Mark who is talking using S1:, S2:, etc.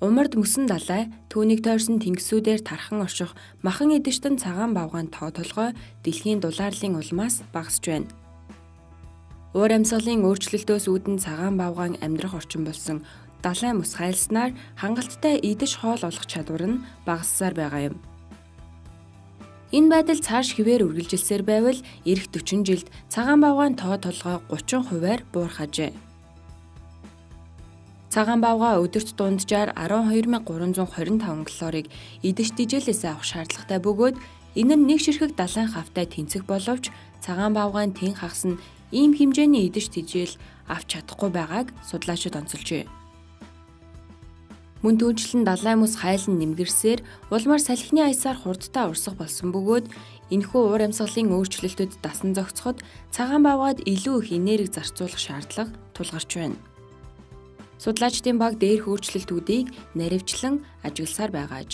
S1: Умард мөсөн далай түүнийг тойрсон тэнгисүүдээр тархан орших махан идэвчтэн цагаан бавгаан тоо толгой дэлхийн дулаарлын улмаас багасч байна. Уур амьсгалын өөрчлөлтөөс үүдэн цагаан бавгаан амьдрах орчин болсон далай мөс хайлснаар хангалттай идэж хоол олох чадвар нь багассаар байгаа юм. Энэ байдал цааш хэвээр үргэлжилсээр байвал ирэх 40 жилд цагаан бавгаан тоо толгой 30 хувиар буурах ажээ. Цагаан бавгай өдөрт дунджаар 12,325 калорийг идэж тэжээлээс авах шаардлагатай бөгөөд энэ нь нэг ширхэг далайн хавтай тэнцэх боловч цагаан бавгайн тэн хагас нь ийм хэмжээний идэж тэжээл авч чадахгүй байгааг судлаачид онцолжээ. Мөн түүнчлэн далайн мөс хайлан нэмгэрсээр улмаар салхины аясаар хурдтай урсах болсон бөгөөд энэхүү уур амьсгалын өөрчлөлтөд дасан зохицоход цагаан бавгайд илүү их энерги зарцуулах шаардлага тулгарч байна. Судлаачдын баг дээрх өөрчлөлтүүдийг наривчлан ажигласаар байгаа аж.